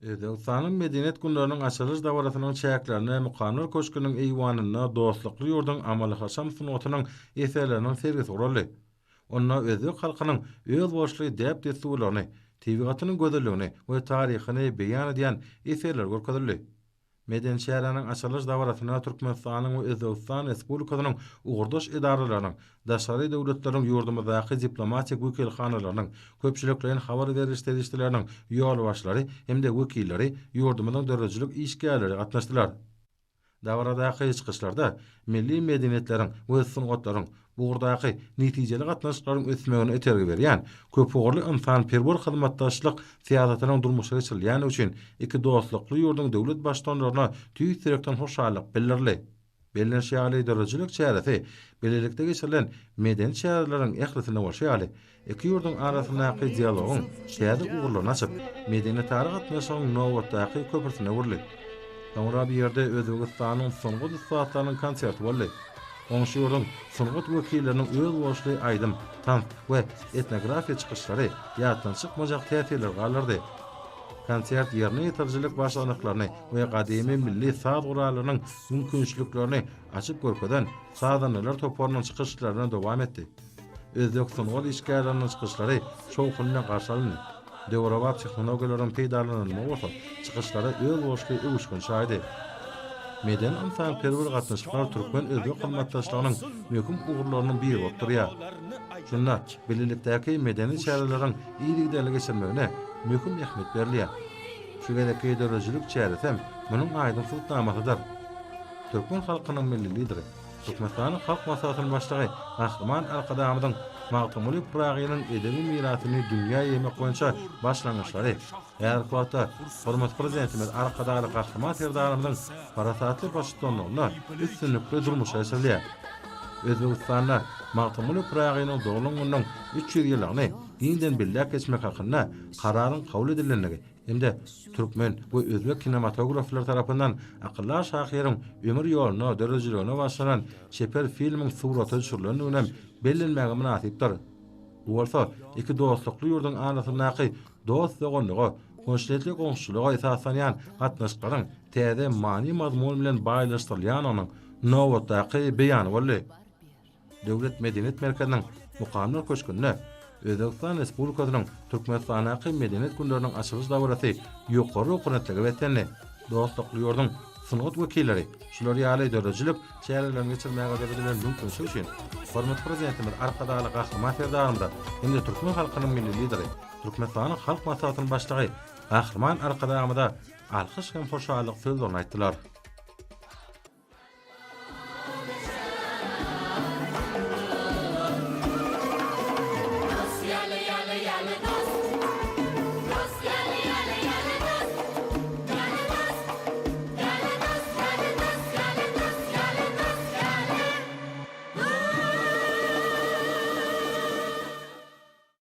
Özbegistanyň Medeniýet günleriniň açylyş dabarasynyň çäklerinde Mukamlar köşgüniň eýwanynda dostlukly ýurduň amaly-haşam sungatynyň eserleriniň sergisi guraldy. Onda özbek halkynyň özboluşly däp-dessurlaryny, tebigatynyň gözelligini we taryhyny beýan edýän eserler görkezildi. Medeni çäräniň açylyş dabarasyna Türkmenistanyň we Özbegistan Respublikasynyň ugurdaş edaralarynyň, daşary döwletleriň ýurdumyzdaky diplomatik wekilhanalarynyň, köpçülikleýin habar beriş serişdeleriniň ýolbaşçylary hem-de wekilleri, ýurdumyzyň döredijilik işgärleri gatnaşdylar. Dabaradaky çykyşlarda milli medeniýetleriň we sungatlaryň bu ugurdaky netijeli gatnaşyklaryň ösmegine itergi berýän köpugurly ynsanperwer hyzmatdaşlyk syýasatynyň durmuşa geçirilýändigi üçin iki dostlukly ýurduň döwlet Baştutanlaryna tüýs ýürekden hoşallyk bildirildi. Bellenişi ýaly, döredijilik çäresi bilelikde geçirilen medeni çäreleriň ählisinde bolşy ýaly, Iki ýurduň arasyndaky dialogyň täze ugurlaryny açyp, medeniýetara gatnaşygyň nobatdaky köprüsine öwrüldi. Soňra bu ýerde Özbegistanyň sungat ussatlarynyň konserti boldy. Goňşy ýurduň sungat wekilleriniň özboluşly aýdym, tans we etnografiýa çykyşlary ýatdan çykmajak täsirleri galdyrdy. Konsert ýerine ýetirijilik başarnyklaryny we gadymy milli saz gurallarynyň mümkinçiliklerini açyp görkezen sazandalar toparynyň çykyşlaryna dowam etdi. Özbek sungat işgärleriniň çykyşlary şowhun bilen garşy alyndy. Döwrebap tehnologiýalaryň peýdalanylmagy bolsa çykyşlara özboluşly öwüşgin çaýdy. Medeni-ynsanperwer gatnaşyklar türkmen-özbek hyzmatdaşlygynyň möhüm ugurlarynyň biri bolup durýar. Şunda bilelikdäki medeni çäreleriň yzygiderli geçirilmegine möhüm ähmiýet berilýär. Şu gezekki döredijilik çäresi hem munuň aýdyň subutnamasydyr. Türkmen halkynyň Milli Lideri, Türkmenistanyň Halk Maslahatynyň Başlygy Gahryman Arkadagymyzyň Magtymguly Pyragynyň edebi mirasyny dünýä ýaýmak boýunça başlangyçlary häzirki wagtda hormatly Prezidentimiz Arkadagly Gahryman Serdarymyzyň parasatly baştutanlygynda üstünlikli durmuşa geçirilýär. Özbegistanda Magtymguly Pyragynyň doglan gününiň 300 ýyllygyny giňden belläp geçmek hakynda Kararyň kabul edilendigi hem-de türkmen we özbek kinematograflary tarapyndan akyldar şahyryň ömür ýoluna, döredijiligine bagyşlanan çeper filmiň surata düşürilendiginem bellenmäge mynasypdyr. Bu bolsa iki dostlukly ýurduň arasyndaky dost-doganlyga, hoşniýetli goňşuçylyga esaslanýan gatnaşyklaryň täze many-mazmun bilen baýlaşdyrylýandygynyň nobatdaky beýany boldy. Döwlet medeniýet merkeziniň Mukamlar köşgünde Özbegistan Respublikasynyň Türkmenistandaky Medeniýet günleriniň açylyş dabarasy ýokary ruhubelentlige beslendi. Dostlukly ýurduň sungat wekilleri şular ýaly döredijilik çärelerini geçirmäge döredilen mümkinçilik üçin hormatly Prezidentimiz Arkadagly Gahryman Serdarymyza hem-de türkmen halkynyň Milli Lideri, Türkmenistanyň Halk Maslahatynyň Başlygy Gahryman Arkadagymyza alkyş hem hoşallyk sözlerini aýtdylar.